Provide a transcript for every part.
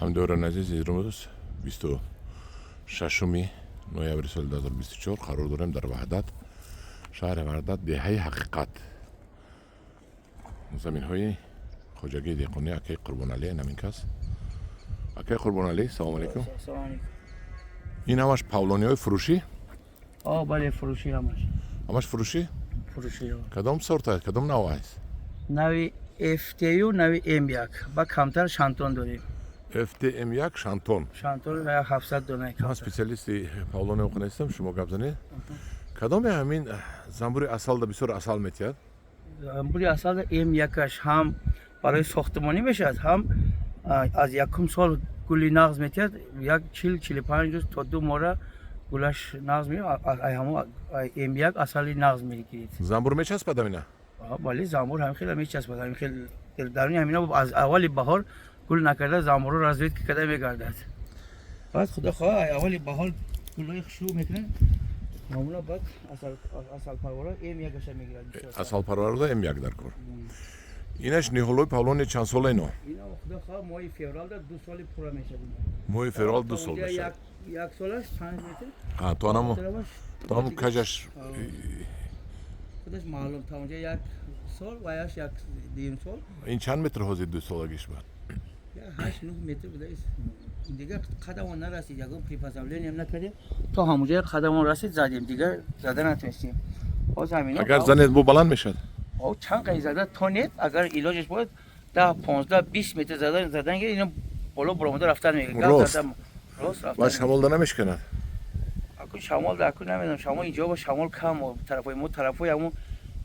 Ҳамдиёрони азиз, имрӯз 26 ноябри соли 2024 қарор дорем дар Ваҳдат, шаҳри Ваҳдат, деҳаи Ҳақиқат, заминҳои хоҷагии деҳқонии акаи Қурбоналӣ. Намин кас, акаи Қурбоналӣ, салому алейкум. Ин ҳамаш павлониҳои фурӯшӣ? О, бале, фурӯшӣ ҳамаш. Ҳамаш фурӯшӣ? Фурӯшӣ. Кадом сорта, кадом нав аст? Нави ФТю, нави М1 ба камтар Шантон дорем. ФТМ1, Шантон. Шантон 700 дона. Ман специалисти павлония нестам, шумо гап занед. Кадоме ҳамин замбури асалда бисёр асал метиҳад? Замбури асалда М1-аш ҳам барои сохтмонӣ мешавад, ҳам аз якум сол гули нағз метиҳад. Як 40-45 рӯз то 2 моҳра гулаш нағз, ҳамо М1 асали нағз мегиред. Замбур мечаспад амина? Бале, замбур ҳамин хел мечаспад. Ҳамин хел даруни ҳамина аз аввали баҳор гул накарда, замбурро разведка карда мегардад. Баъд, худо хоҳа, аввали баҳор гулҳои хушрӯ мекунад. Ҳамуна баъд асалпарвара М1-аша мегирад. Асалпарварда М1 дар кор. Инаш ниҳолҳои павлони чанд сола ино? Ино, худо хоҳа, моҳи февралда 2 соли пурра мешавад. Моҳи феврал 2 сол мешавад. Як солаш 5 метр. То ҳамун кажаш. Худаш маълум, та онҷа як сол ваяш як дуюм сол. Ин чанд метр ҳозир дусолагиш бад? 8-9 метр будааст. Дигар қадамон нарасид, ягон приспособлениям накардем. То ҳамонҷоя қадамон расид, задем, дигар зада натонистем. Ҳозир ҳамино. Агар занед, бо баланд мешавад? Чанд қай зада тонед, агар илоҷаш бояд, 10, 15, 20 метр задан, ино боло буромада рафтан мегирад. Рост ва шамолда намешканад? Акун шамол акун намедонам, шамол инҷо ба шамол кам, тарафҳои мо, тарафҳои ҳамун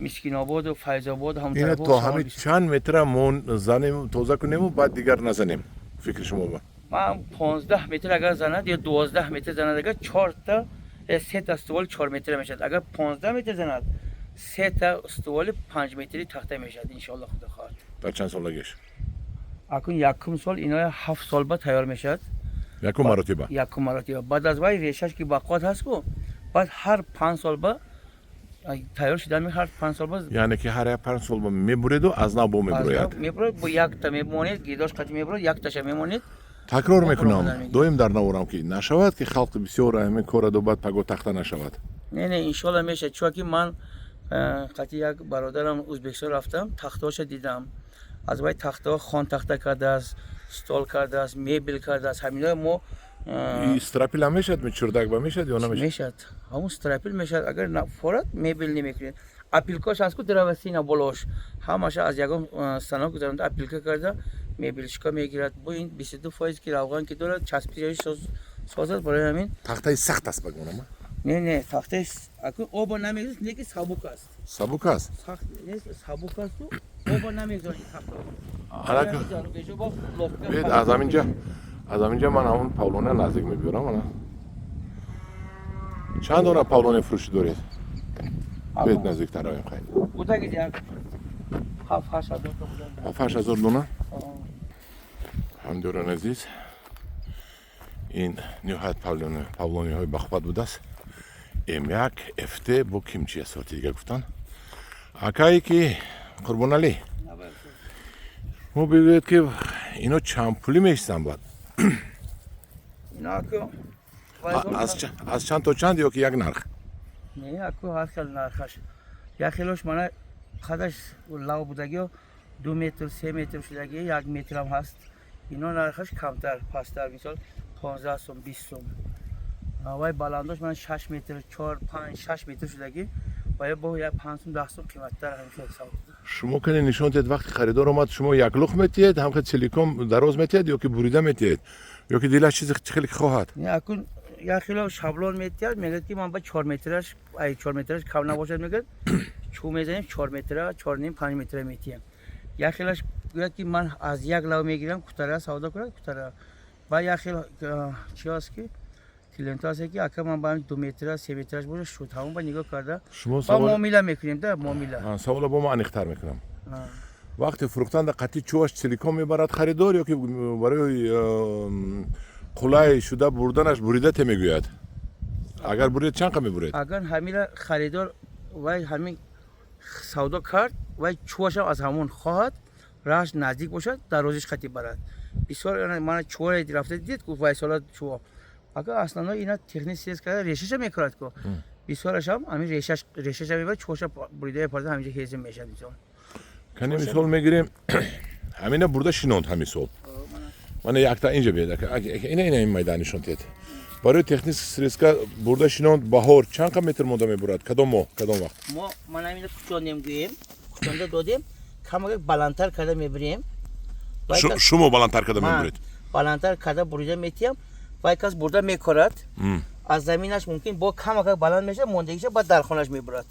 Мискинободу Файзобод ҳам. Ина то ҳамин чанд метра мо занем, тоза кунему, баъд дигар назанем, фикри шумо ба? Ман 15 метр агар занад ё 12 метр занад, агар чорта, сета стволи 4 метра мешавад. Агар 15 метр занад, сета стволи 5 метри тахта мешавад, иншоалло, худо хоҳад. Дар чанд солагиш? Акун якум сол ино 7 сол ба тайёр мешавад. Якум маротиба? Якум маротиба. Баъд аз вай решаш ки бақувват ҳаст ку, баъд ҳар 5 сол ба тайёр шудан, ҳар 5 сол ба. Яъне ки ҳар як 5 сол ба мебуреду аз нав бо мебурояд? Мебурояд, бо якта мемонед, гирдош қати мебурояд, якташа мемонед. Такрор мекунам, доим дар наворам, ки нашавад, ки халқи бисёр ҳамин кора баъд паго тахта нашавад. Не, иншоалло мешавад, чунки ман қати як бародарам Ӯзбекистон рафтам, тахтаҳоша дидам. Аз вай тахтаҳо хон тахта кардааст, стол кардааст, мебел кардааст. Ҳаминои мо. Стропил ҳам мешавад, чурдак ба мешавад ё намешавад? Мешавад, ҳамун стропил мешавад. Агар форад, мебел намекунед. Опилкаш ҳаст ку, древесина болош ҳамаша аз ягон станок гузаронда, опилка карда, мебелшика мегирад. Бо ин 22% ки равған ки дорад, часпиҷои созад, барои ҳамин. Тахтаи сахт аст багонама? Не, тахтаи акун оба намегузад, не ки сабук аст. Сабук аст? Сахт нест, сабук асту оба намегузад тахта. Аз ҳаминҷа ман ҳамун павлония наздик мебиёрам. Ана, чанд дона павлония фурӯшӣ доред? Бед, наздиктар оем, хайр. 7-8 ҳазор дона. Ҳамдиёрони азиз, ин ниҳоят павлониҳои бахувват будааст. М1, ФТ, бо кимчи сорти дига гуфтан. Акае ки Қурбоналӣ, мо бигӯед, ки ино чанд пулӣ мешистанд баъд? Аз чанд то чанд ё ки як нарх? Не, аку ҳар хел нархаш. Як хелош мана қадаш лав будагиё 2 метр, 3 метр шудаги, 1 метрам ҳаст. Ино нархаш камтар, пасттар, мисол 15 сом, 20 сом. Вай баландош мана 6 метр, 4, 5, 6 метр шудаги, вай бо як 5 сом, 10 сом қиматтар, ҳамин хел. Шумо кане нишон диҳед, вақти харидор омад, шумо яклух метиҳед, ҳамхел целиком дароз метиҳед ё ки бурида метиҳед, ё ки дилаш чизе хеле хоҳад? Не, акун як хело шаблон метиҳад, мегӯяд, ки ман ба 4 метраш, ай 4 метраш кам набошад, мегӯяд. Чӯ мезанем, 4 метра, 4.5, 5 метра метиҳем. Як хелаш гӯяд, ки ман аз як лав мегирам, кутара савдо кунад, кутара. Ба як хел чи аст, ки клиентҳо ҳаст, ки ака, ман ба 2 метра, 3 метраш бошад, шуд. Ҳамон ба нигоҳ карда шумо ба муомила мекунем да, муомила. Савола бо ман аниқтар мекунам. Вақте фурӯхтанда қатъи чӯбаш целиком мебарад харидор ё ки барои қулай шуда бурданаш бурида те мегӯяд? Агар бурид, чанд қа мебуред? Агар ҳамира харидор вай ҳамин савдо кард, вай чӯбашам аз ҳамон хоҳад, раҳаш наздик бошад, дарозиш хати барад. Бисёр мана чӯра рафта дидед ку, вайсола чӯ. Ака, основной ина технический срезка решаша мекунад ку. Бисёрашам ҳамин решаша мебарад, чӯша бурида мепарда, ҳаминҷа ҳезим мешавад мисол. Кани мисол мегирем, ҳамина бурда шинонд ҳамин сол. Мана якта инҷа биед, ака, ина ин майдан нишон диҳед. Барои технический срезка бурда шинонд, баҳор чанд қа метр монда мебурад? Кадом моҳ, кадом вақт? Мо мана ҳамина кучондем, гӯем, кучонда додем, камак баландтар карда мебирем. Шумо баландтар карда мебуред? Баландтар карда бурида метиҳам, вай кас бурда мекорад. Аз заминаш мумкин бо камакак баланд мешавад, мондагиша баъд дар хонаш мебурад.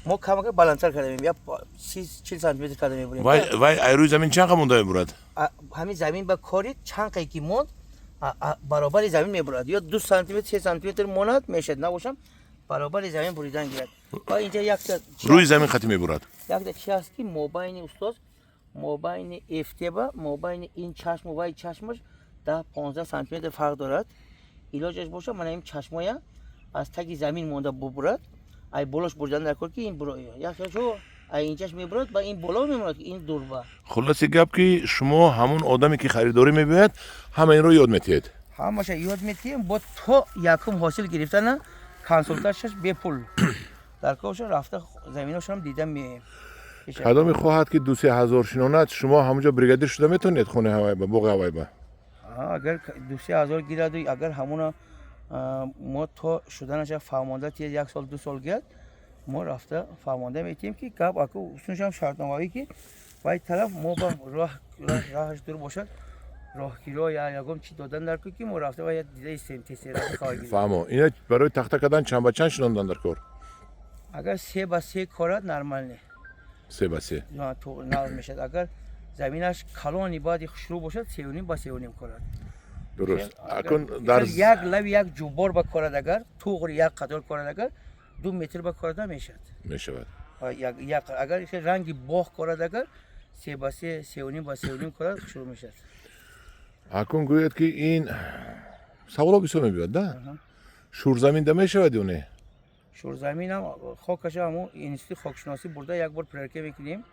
Мо камакак баландтар карда мебурем, я 40 сантиметр карда мебурем. Вай ай рӯи замин чанд қа монда мебурад? Ҳамин замин ба кори чанд қай ки монд, баробари замин мебурад. Ё 2 сантиметр, 3 сантиметр монад, мешавад, набошам, баробари замин буридан гирад. Ва инҷа якта рӯи замин хати мебурад. Якта чи ҳаст, ки мобайни, устоз, мобайни эфтеба, мобайни ин чашму вай чашмаш 10-15 сантиметр фарқ дорад. Илоҷаш боша, мана ин чашмоя аз таги замин монда бубурад, ай болош буридан дар кор, ки ин яхшо ай инҷаш мебурад ба ин боло мемонад, ки ин дурба. Хулоси гап, ки шумо ҳамун одаме, ки харидорӣ мебиёяд, ҳама инро ёд метиҳед. Ҳамаша ёд метиҳем, бо то якум ҳосил гирифтана консултатсияш бепул. Дар корша рафта заминошам дида меоем. Кадоме хоҳад, ки 2-3 ҳазор шинонад, шумо ҳамунҷо бригадир шуда метавонед, хонаи ҳавайба, боғи ҳавайба? Агар 2-3 ҳазор гираду, агар ҳамуна мо то шуданаша фаҳмонда тиҳед, як сол, 2 сол гирад, мо рафта фаҳмонда метиҳем, ки гап аку усуншам шартномавӣ, ки вай тараф мо ба роҳаш дур бошад, роҳкиро я ягон чи додан дар кор, ки мо рафта вай дида истем, тесера. Фаҳмо. Ина барои тахта кардан чанд ба чанд шинондан дар кор? Агар 3 ба 3 корад, нормально. 3 ба 3. Нағз мешавад. Агар заминаш калони баъди хушрӯ бошад, 3.5 ба 3.5 корад. Дуруст. Акун дар як лави як ҷуббор ба корад, агар туғри як қатор корад, агар 2 метр ба корада мешавад. Мешавад. Агар ранги боғ корад, агар 3 ба 3, 3.5 ба 3.5 корад, хушрӯ мешавад. Акун гӯяд, ки ин саволо бисёр мебиёд да, шӯрзаминда мешавад ё не? Шӯрзаминам хокаша ҳамун институти хокшиносӣ бурда як бор проверка мекунем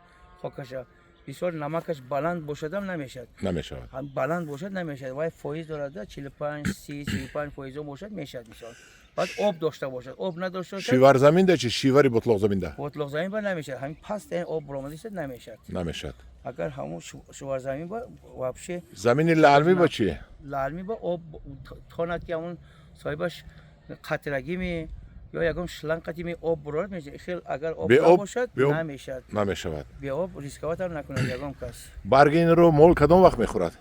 хокаша. Бисёр намакаш баланд бошадам, намешавад. Намешавад. Баланд бошад, намешавад. Вай фоиз дорад, 45, 30, 35 фоизо бошад, мешавад мисол. Баъд об дошта бошад, об надошта бошад. Шиварзаминда чи, шивари ботлоқзаминда? Ботлоқзамин ба намешавад. Ҳамин паст об буромада намешавад. Намешавад. Агар ҳамун шуварзамин ба вообще. Замини лаълмӣ ба чи? Лаълмӣ ба об тонад, ки ҳамун соҳибаш қатрагими ё ягон шланг қатими об бурорад, мешавад. Хел агар об набошад, намешавад. Намешавад. Беоб рисковать ам накунад ягон кас. Барги инро мол кадом вақт мехӯрад?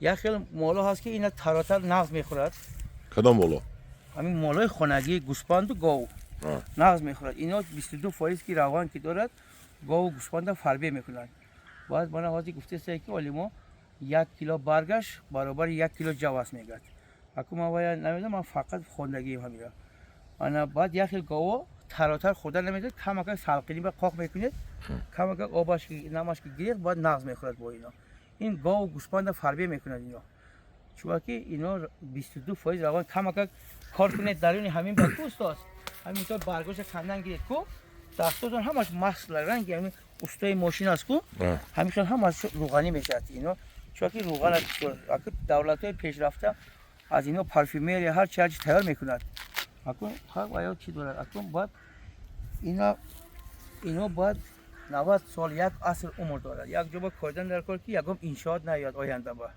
Як хел моло ҳаст, ки ина таротар нағз мехӯрад. Кадом моло? Ҳамин молои хонагӣ, гӯспанду гов нағз мехӯрад. Ино 22% ки равған ки дорад, гову гӯспанда фарбе мекунанд. Баъд мана ҳозир гуфтесае, ки олимо 1 кило баргаш баробари 1 кило ҷав аст, мегӯяд. Аку ман вая намедонам, ман фақат хондагием ҳамира. Ана баъд як хел гово таротар хӯрда наметавонад, камакак салқинӣ ба қоқ мекунед, камакак обаш, намаш ки гирифт, баъд нағз мехӯрад бо ино. Ин гову гӯспанда фарбе мекунад ино, чунки ино 22% равған. Камакак кор кунед даруни ҳамин ба ку, устоз, ҳамин мисол баргоша кандан гиред ку, дастотон ҳамаш масла, ранги ҳамин устои мошин аст ку, ҳамин хел ҳамаш рӯғанӣ мешавад ино, чунки рӯған. Давлатҳои пешрафта аз ино парфюмерия, ҳар чи, ҳарчи тайёр мекунад. Акун ҳар аё чӣ дорад. Акун бояд ино бояд 90 сол, як аср умр дорад. Як ҷо ба коридан дар кор, ки ягон иншоот наёяд оянда ба,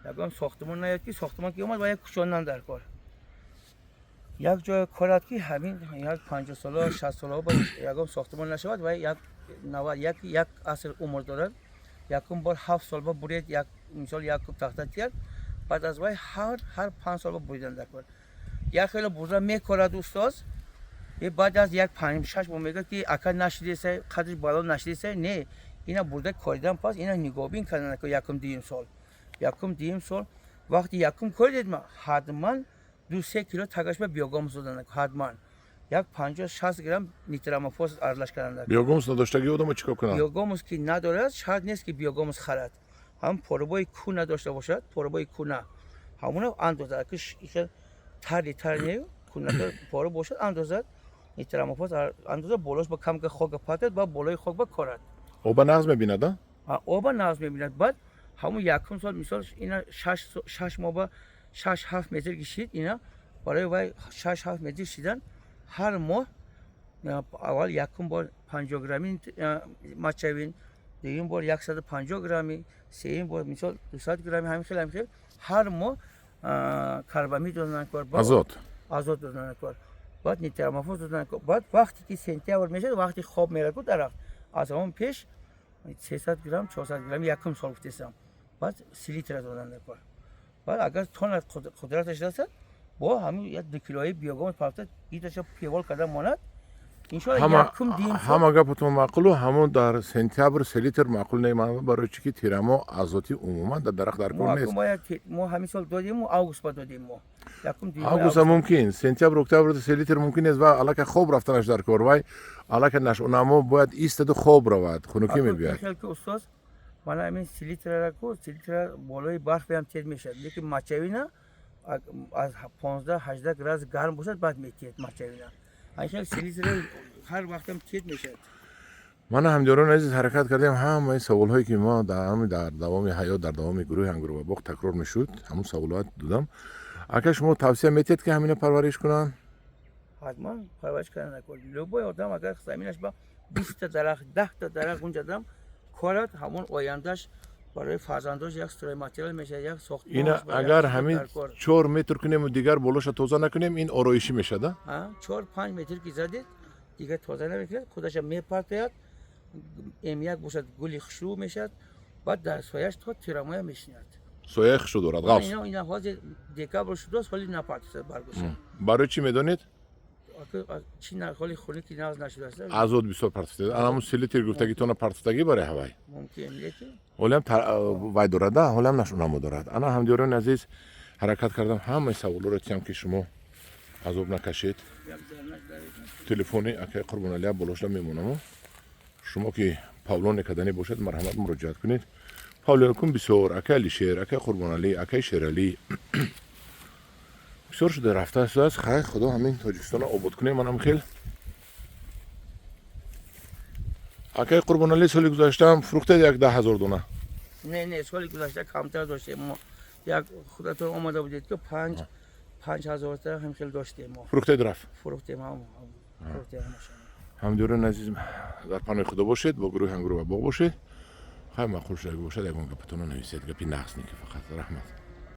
ягон сохтмон наёяд, ки сохтмон ки омад, ба як кучондан дар кор. Як ҷое корад, ки ҳамин як 50 сола, 60 сола ба ягон сохтмон нашавад. Ва як навад, як аср умр дорад. Якум бор 7 сол ба буред, як мисол як куб тахта тияд, баъд аз вай ҳар 5 сол ба буридан дар кор. Як хело бурда мекорад, устоз, баъд аз як 5-6 моҳ мегӯяд, ки ака, нашидесай, қадриш бало нашидесай. Не, ина бурда коридан пас ина нигоҳбин кардан якум дуюм сол. Якум дуюм сол вақти якум коридед, ма ҳатман 2-3 кило тагаш ба биогумус додан, ҳатман як 50-60 грамм нитроаммофос аралаш кардан. Биогумус надоштаги одамо чӣ кор кунанд? Биогумус ки надорад, шарт нест, ки биогумус харад. Ҳам порубои ку надошта бошад, порубои куна ҳамуна андозад, ки хел тари тари не, кунадор пору бошад, андозад, нитроаммофос андозад, болош ба камка хока патад, ба болои хок ба корад. Оба нағз мебинад, а? Оба нағз мебинад. Баъд Ҳамун якум сол, мисол, ина 6 моҳ ба 6-7 метр кишид. Ина барои вай 6-7 метр шидан ҳар моҳ аввал якум бор 50 грамми мочевина, дуюм бор 150 грамми, сеюм бор, мисол, 200 грамми, ҳамин хел, ҳамин хел ҳар моҳ карбамид додан кор. Азот. Азот додан кор, баъд нитроаммофос додан кор. Баъд вақте ки сентябр мешавад, вақти хоб мерад ку дарахт, аз ҳамон пеш 300 грамм, 400 грамм якум сол гуфтесам, баъд селитра додан кор. Баъд агар тонад, қудраташ расад, бо ҳамин як 2 килои биогумус парта гиташа певол карда монад, иншоалло якум дуюм сол. Ҳама гапатон маъқулу ҳамон дар сентябр селитр маъқул не, барои чӣ ки тирамо азоти умуман дар дарахт дар кор нест. Мо ҳамин сол додему, август ба додем мо якум дуюм. Августа мумкин, сентябр, октябр селитр мумкин нест ва аллакай хоб рафтанаш дар кор. Вай аллакай нашъунамо бояд истаду хоб равад, хунукӣ мебиёяд. Хел ки, устоз, мана ҳамин селитрара ку, селитра болои барф ҳам тез мешавад, лекин мочевина аз 15-18 градус гарм бошад, баъд метиҳад мочевина. Ҳамин хел селитра ҳар вақтам тез мешавад. Мана, ҳамдиёрони азиз, ҳаракат кардем, ҳамаи саволҳое ки мо дар давоми ҳаёт, дар давоми гурӯҳи ангур ва боғ такрор мешуд, ҳамун саволот додам. Ака, шумо тавсия метиҳед, ки ҳамина парвариш кунанд? Ҳатман парвариш кардан накор. Любой одам агар заминаш ба 20-та дарахт, 10-та дарахт унҷадам корад, ҳамон ояндаш барои фарзандош як стройматериал мешавад, як сохтмон. Ина агар ҳамин 4 метр кунему, дигар болоша тоза накунем, ин ороишӣ мешавад? 4-5 метр ки задед, дигар тоза намекунад, худаша мепартояд. М1 бошад, гули хушрӯ мешавад, баъд дар сояш то тирамоя мешинад. Сояи хушрӯ дорад, ғафс. Ина ҳозир декабр шудааст, ҳоли напартояд баргоша. Барои чӣ медонед? Чи ҳоли хунуки нағз нашудааст. Азот бисёр партофта, анамун селитр гуфтагитона партофтагӣ барои ҳавай. Мумкин, лекин ҳолиам вай дорада, ҳолиам нашунамо дорад. Ана, ҳамдиёрони азиз, ҳаракат кардам, ҳамаи саволоро тиям, ки шумо азоб накашед. Телефони акаи Қурбоналия болошда мемонаму, шумо ки павлония каданӣ бошад, марҳамат, муроҷиат кунед. Павлонкун бисёр, акаи Алишер, акаи Қурбоналӣ, акаи Шералӣ бисёр шуда рафтааст. Хай, худо ҳамин Тоҷикистонро обод кунем. Манам хел, акаи Қурбоналӣ, соли гузаштаам фурӯхтед як 10 000 дона? Не, соли гузашта камтар доштем мо. Як худатон омада будед ки 5-5 ҳазорта ҳам хел доштем мо. Фурӯхтед, рафт. Фурӯхтем, фурӯхтем ҳамашон. Ҳамдиёрони азиз, дар паноҳи худо бошед, бо гурӯҳи ангур ва боғ бошед. Хай, маъқул шуда бошад, ягон гапатонро нависед, гапи нағз не ки фақат. Раҳмат.